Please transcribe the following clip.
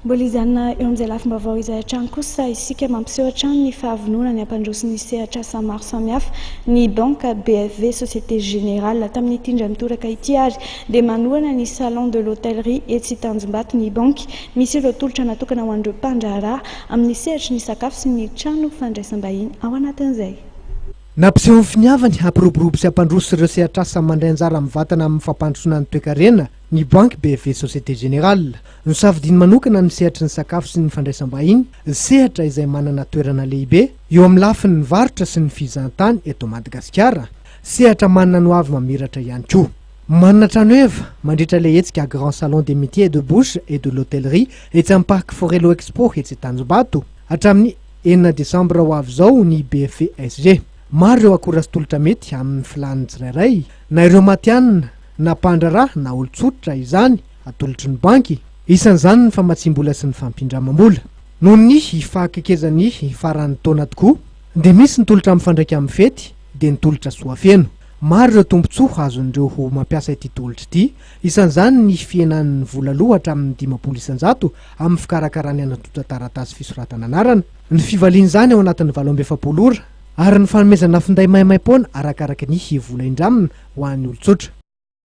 Mbola hijanona eo amin'izay lafim-baovao izay hatrany kosa isika. Mampiseho hatrany ny fahavononany hampandroso ny sehatr'asa maro samihafa ny banky BFV Société Générale. Tamin'ity indray mitoraka ity ary dia manohana ny Salon de l'Hôtellerie etsy Tanjombato ny banky. Misy ireo tolotra natokana ho an'ireo mpandraharaha amin'ny sehatry ny sakafo sy ny trano fandraisam-bahiny ao anatin'izay. Nampiseho ny finiavany hampiroborobo sy hampandroso ireo sehatr'asa mandray anjara mivantana amin'ny fampandrosoana ny toekarena ny banky BFV Société Générale. Nosafidiany manokana ny sehatry ny sakafo sy ny fandraisam-bahiny, sehatra izay manana toerana lehibe eo amin'ny lafiny varotra sy ny fizahantany eto Madagasikara, sehatra manana ny hoavy mamiratra ihany koa. Manana tranoheva mandritra ilay hetsika Grand Salon des Métiers de Bouche et de l'Hôtellerie etsy amin'ny Parc Forello Expo etsy Tanjombato hatramin'ny enina desambra ho avy izao ny BFV SG. Maro ireo akora sy tolotra mety amin'ny filàn'ny tsirairay, na ireo matihanina, na mpandraharaha na olon-tsotra izany atolotry ny banky, isan'izany ny famatsiam-bola sy ny fampindramam-bola. Noho ny fahakekezan'ny faran'ny taona tokoa dia misy ny tolotra mifandraika amin'ny fety dia ny tolotra soafeno. Maro ireo tombontsoa azon'ireo ho mampiasa ity tolotra ity, isan'izany ny fihenan'ny vola aloa hatramin'ny 50% amin'ny fikarakarany an'antontan-taratasy fisoratana anarana, ny fivalian'izany ao anatin'ny 48 ora ary ny fanomezana finday maimaim-poana arakaraka ny vola indramina ho an'ny olon-tsotra.